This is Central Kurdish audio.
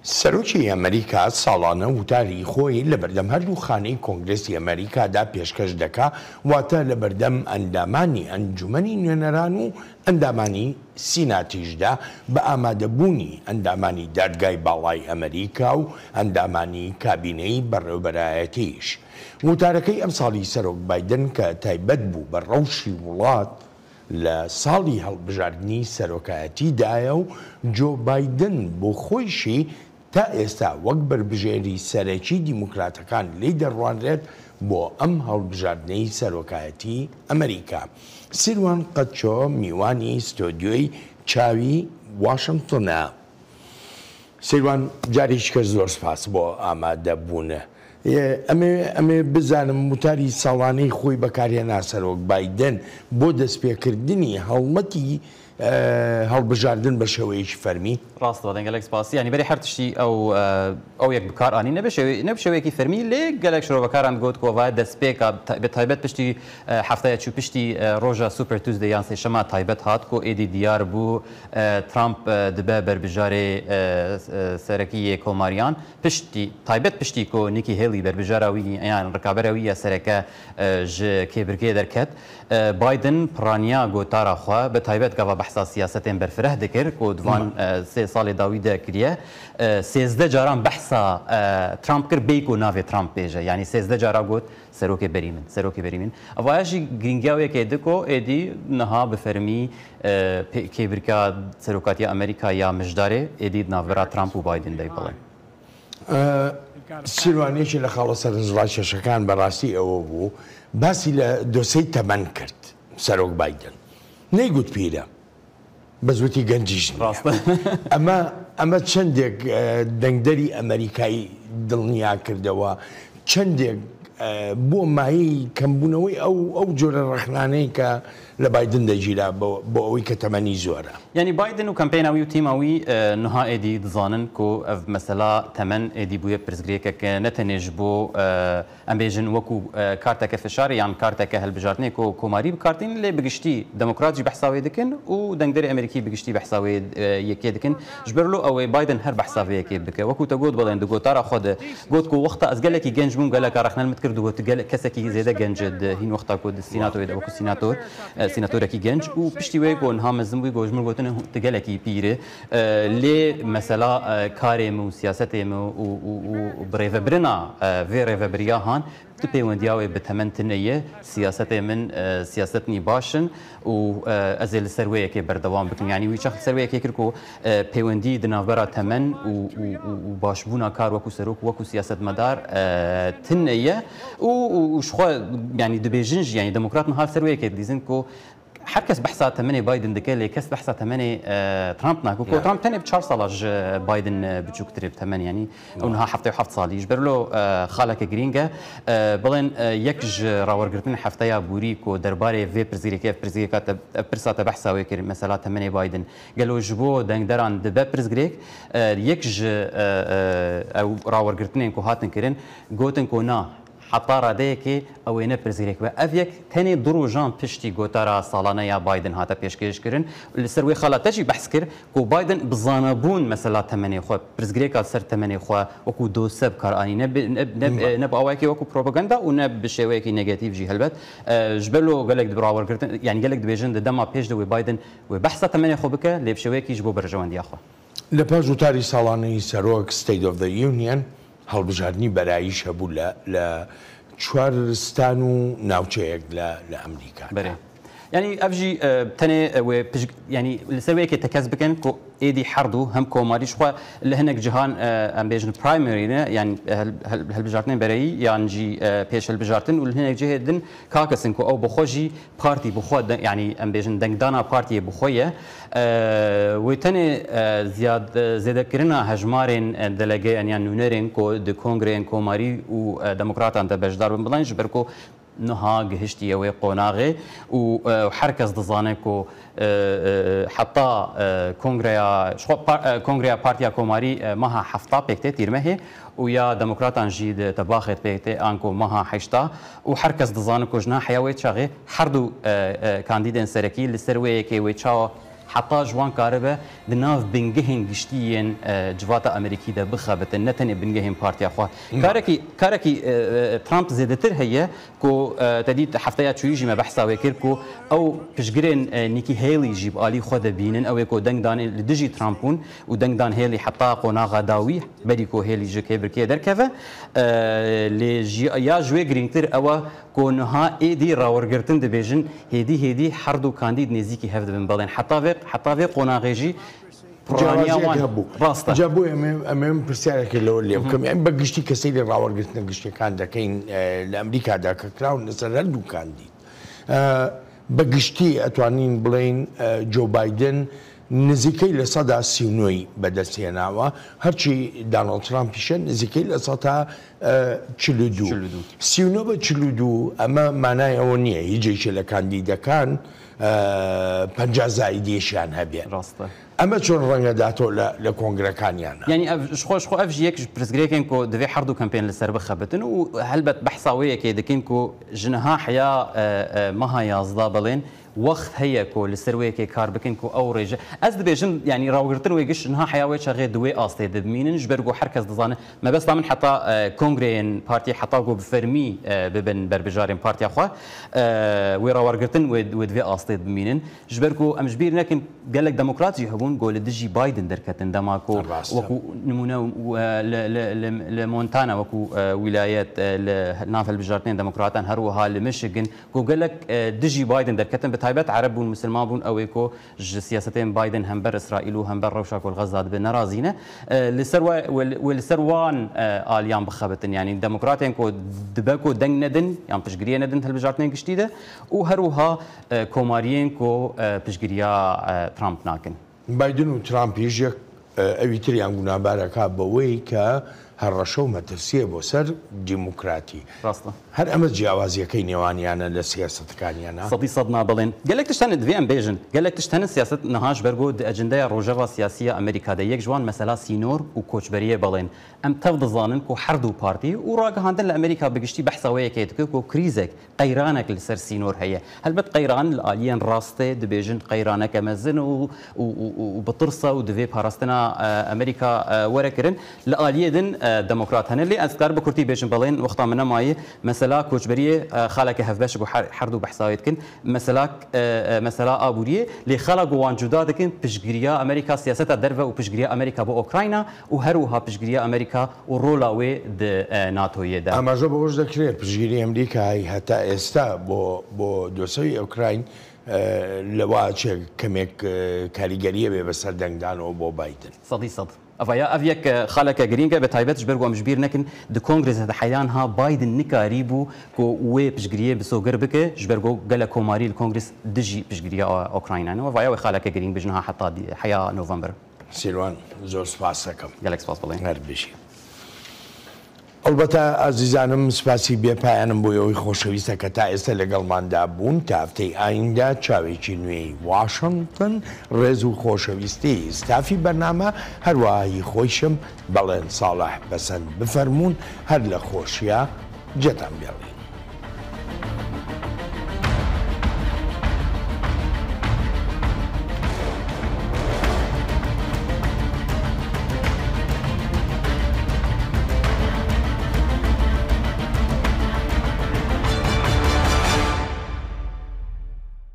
سەرۆکی ئەمریکا ساڵانە وتاری خۆی لەبەردەم هەردوو خانەی کۆنگرێسی ئەمریکادا پێشکەش دەکا، واتە لەبەردەم ئەندامانی ئەنجومەنی نوێنەران و ئەندامانی سیناتیشدا بە ئامادەبوونی ئەندامانی دادگای باڵای ئەمریکا و ئەندامانی کابینەی بەڕێوبەرایەتیش. وتارەکەی ئەمساڵی سەرۆک بایدن کە تایبەت بوو بە ڕەوشی وڵات لە ساڵی هەڵبژاردنی سەرۆکایەتیدایە و جۆ بایدن بۆ خۆیشی تا ئێستا وەک بەربژێری سەرەکی دیموکراتەکان لێی دەڕوانرێت بۆ ئەم هەڵبژاردنەی سەرۆکایەتی ئەمریکا. سیروان قەچۆ میوانی ستۆدیۆی چاوی واشنتنە. سیروان جارێکی کەش زۆر سپاس بۆ ئامادە بوون. ئەمەوێ ئەمەوێ بزانم وتاری ساڵانەی خۆی بەکارهێنا سەرۆک بایدن بۆ دەستپێکردنی هەڵمەتی هەڵبژاردن بە شێوەیەکی فەرمی؟ ڕاستە بەڵێ گەلەک سپاس یانی بەری هەر تشتی ئەو ئەو یەک بکار ئانی نە بە شێوەی نە بە شێوەیەکی فەرمی لێ گەلەک شرۆڤەکاران گۆت کۆڤا دەستپێکا بە تایبەت پشتی هەفتەیە چوو پشتی ڕۆژە Super Tuesday یان سێشەما تایبەت هات کۆ ئێدی دیار بوو ترامپ دبە بەربژارێ سەرەکی یێ کۆماریان پشتی تایبەت پشتی کۆ نیکی هێلی بەربژارا وی یان ڕکابەرا وی یا سەرەکە ژ کێبرکێ دەرکەت. بایدن پڕانیا گۆتارا خوە بە تایبەت گاڤا بەحسا سیاسەتێن بەرفرەه دکر کو دڤان سێ ساڵێ داوی دە کریە 13 جاران بەحسا ترامپ کرد بێی کو ناڤێ ترامپ بێژە یانی 13 جارا گۆت سەرۆکێ بەری من سەرۆکێ بەری من ئەڤایا ژی گرینگیا وێکێ دکۆ ئێدی نها بە فەرمی کێبرکا سەرۆکاتیا ئەمریکا یا مژدارێ ئێدی ناڤبرا ترامپ و بایدن دەی بڵێ. سیروان یەکێ لە خاڵە سەرنجڕاکێشەکان بەڕاستی ئەوە بوو باسی لە دۆسێی تەمەن کرد سەرۆک بایدن نەیگوت پیرە بەس وتی گەنجیش نییە ئەمە ئەمە چەندێک دەنگدەری ئەمەریکای دڵنیا کردەوە چەندێک بۆ مایەی کەمبوونەوەی ئەو ئەو جۆرە ڕەخنانەی کە لە بایدن دەگیرا بۆ ئەوەی کە تەمەنی زۆرە. یانی بایدن و کەمپەینا وی و تیما وی نها ئێدی دزانن کو ئەڤ مەسەلا تەمەن ئێدی بویە پرسگرێکەک نە تەنێ ژ بۆ ئەم بێژن وەکو کارتەکە فشارێ یان کارتەکە هەلبژاردنێ کو کۆماری بکارتین لێ بگشتی دموکرات ژی بەحسا وێ دکن و دەنگدەرێ ئەمریکی بگشتی بەحسا وێ یەکێ دکن ژ بەر لۆ ئەوەی بایدن هەر بەحسا ڤێ یەکێ بکە وەکو تە گۆت بەڵێن د گۆتارا خوە د گۆت کو وەختا ئەز گەلەکی گەنج بووم گەلەکا ڕەخنە لمت کرد و گۆت گەل کەسەکی زێدە گەنج د هین وەختا کو د سیناتۆێ د وەکو سیناتۆر سیناتۆرەکی گەنج و پشتی وێ گۆ نها مەزن بووی گۆ ژ من گۆتن ت گەلەکی پیرێ لێ مەسەلا کارێ م و سیاسەتێ م و و بڕێڤەبرنا ڤێ ڕێڤەبریا هان ت پەیوەندیا وێ bi temen tune ye, siyasetê min siyasetnî baş in û ez ê li ser wê yekê berdewam bikim. Yanî wî çax li ser wê yekê kir ku peywendî di navbera temen û û başbûna kar wekû serok û wekû siyasetmedar tune ye û ji xwe yanî dibêjin jî yanî demokrat niha li ser wê yekê dilîzin ku her kes behsa temenê Biden dike lê kes behsa temenê Trump nake ku Trump tenê bi çar sala ji Biden biçûktir e bi temen yanî ew niha 77 salî ji ber lo xaleke girîng e bilên yek ji rawergirtin hefteya bûrî ku derbarê vê pirsgirêkê ev pirsgirêka te ev pirsa te behsa wê kir mesela temenê Biden gelo ji bo dengderan dibe pirsgirêk yek ji ew rawergirtinên ku hatin kirin gotin ku na heta radeyekê ew ê ne pirsgirêk be. Ev yek tenê du rojan piştî gotara salane ya Biden hate pêşkêşkirin. Li ser wê xala te jî behs kir ku Biden bi zanabûn mesela temenê xwe, pirsgirêka li ser temenê xwe wekû dose bi kar anî. Ne ne bi awayekî wekû propaganda û ne bi şêweyekî negatîv jî helbet. Ji ber lo gelek di rawergirtin yanî gelek dibêjin di dema pêş de wê Biden wê behsa temenê xwe bike lê bi şêweyekî ji bo berjewendiya xwe. لە پاش وتاری ساڵانەی سەرۆک State of the Union هەڵبژاردنی بەراییش هەبوو لە لە چوار ستان و ناوچەیەک لە لە ئەمریکادا. بەرێ یانی ئەڤ ژی تەنێ وێ پشت یانی لەسەر وێ یەکێ تەکەز بکەن کو ئێدی هەردوو هەم کۆماریش خوە لە هەنێک جهان ئەم بێژن primary نە یان هەلبژارتنێ بەرەیی یان ژی پێش هەلبژارتن و لە هەنێک جهێ دن caucus ن کو ئەو بخۆ ژی پارتی بخۆ یانی ئەم بێژن دەنگدانا پارتیێ بخۆیە وێ تەنێ زیاد زێدەکردنا هەژمارێن delegate یان نوێنەرێن کو di kongreyên komarî û demokratan de beşdar bin bilen ji ber ku niha gihiştiye wê qonaxê û her kes dizane ku heta kongreya kongreya Partiya Komarî meha hefta pêk tê tîrmehê û ya demokratan jî di tebaxê pêk tê an ku meha heşta û her kes dizane ku ji niha heya wê çaxê her du kandîdên serekî li ser wê yekê wê çawa heta ji wan karibe di nav bingehên giştî yên civata Amerîkî de bixebitin, ne tenê bingehên partiya xwe. Karekî karekî Trump zêdetir heye ku te dît hefteya çûyî jî me behsa wê kir ku ew piştgirên Nikki Haley jî bi alî xwe de bînin, ew ê ku deng danê li dijî Trump bûn û deng dan Haley heta qonaxa dawî berî ku Haley ji kêbirkê derkeve. Lê ji ya ji wê girîngtir ew e ku niha êdî rawergirtin dibêjin hêdî hêdî her du kandîd nêzîkî hev dibin belên heta vê heta vê qonaxê jî piraniya جیاوازیەک wan هەبوو rast e. جا بۆیە ئەمێ ئەمێ من پرسیارێکە لەوە لێ بکەم یانی بە گشتی کە سەیری ڕاوەرگرتنە گشتیەکان دەکەین لە ئەمریکادا کە کراون لەسەر هەردوو کاندید بە گشتی ئەتوانین بڵێین جۆ بایدن نزیکەی 39% ی بەدەست هێناوە هەرچی دانۆڵد ترامپیشە نزیکەی 42%. 42. 39 بە 42 ئەمە مانای ئەوە نییە هیچ یەکێ لە کاندیدەکان 50 زایدیشیان هەبێ. ڕاستە. ئەمە چۆن ڕەنگە داتۆ لە کۆنگرەکانیانە؟ یعنی ئەv ji xwe ev jî yek ji pirsgirêkên ku divê her du kempên li ser bixebitin û helbet behsa wê yekê dikin ku ji niha heya meha 11 belên wext heye ku li ser wê yekê kar bikin ku ew rêje ez dibêjim yani rawgirtin wê giş niha heya wê çaxê di wê astê dibimînin ji ber ku her kes dizane mebesta min heta kongreyên partiyê heta ku bi fermî bibin berbijarên partiya xwe wê rawergirtin wê di vê astê dibimînin ji ber ku em ji bîr nekin gelek demokrat jî hebûn ku li dijî Biden derketin dema ku wekû nimûne li Montana wekû wîlayet li nav hilbijartinên demokratan her wiha li Michigan ku gelek dijî Biden derketin bi taybet Ereb bûn Misilman bûn ew ê ku ji siyasetên Biden hember İsraîl û hember rewşa ku li Xezza dibe nerazî ne li ser wê li ser wan aliyan bixebitin yani demokratên ku dibe ku deng nedin yan piştgiriyê nedin hilbijartinên giştî de û her wiha komariyên ku piştgiriya Trump nakin. بایدن و ترامپیش یەک ئەوی تریان گوناهبارەکە بەوەی کە هەڕەشە و مەترسییە بۆ سەر دیموکراتی. ڕاستە. هەر ئەمە جیاوازییەکەی نێوانیانە لە سیاسەتەکانیانە؟ سەدی سەد نا بەڵێن. گەلێک تشت هەن divê em bêjin. Gelek tişt hene siyaset niha ji ber ku di ecendeya rojeva siyasî ya Amerîka de yek ji wan mesela sînor û koçberiyê belên. Em tev dizanin ku her du partî û ragihandin li Amerîka bi giştî behsa wê yekê dike ku krîzek, qeyranek li ser sînor heye. Helbet qeyran li aliyên rastê dibêjin qeyraneke mezin û û bi tirse û divê parastina Amerîka were kirin. Li aliyê din demokrat hene. Lê ez dikarim bi kurtî bêjim belên wexta min nemayê mesela koçberiyê xaleke hevbeş ku her du behsa wê dikin. Mesela mesela aboriyê lê xala ku wan cuda dikin piştgiriya Amerîka siyaseta derve û piştgiriya Amerîka bo Ukrayna û her wiha piştgiriya Amerîka û rola wê di NATOyê de. ئاماژە بەوەش دەکرێت پشتگیری ئەمریکای هەتا ئێستا بۆ بۆ دۆسێی ئۆکراین لەوە ئەچێ کەمێک کاریگەرییە بێ بەسەر دەنگدانەوە بۆ بایدن. سەدی سەد. ئەڤ ya ev yek xaleke girîng e bi taybet ji ber ku em ji bîr nekin di kongrêsê de heyan ha Biden nikarîbû ku wê piştgiriyê bisogir bike ji ber ku gelek komarî li kongrês dijî piştgiriya Ukrayna ne û ev ya wê xaleke girîng bi ji niha heta heya November. سیروان زۆر سپاس دەکەم. Gelek spas بڵێ. هەر بژی. ئەڵبەتە ئازیزانم سپاسی بێ پایانم بۆ ئێوەی خۆشەویستە کە تا ئێستا لەگەڵماندا بوون تا هەفتەی ئایندە چاوێکی نوێی واشنتن ڕێز و خۆشەویستی ستافی بەرنامە هەروەها هی خۆیشم بەڵێن ساڵح پەسەند بفەرموون هەر لە خۆشیا جێتان بێڵین.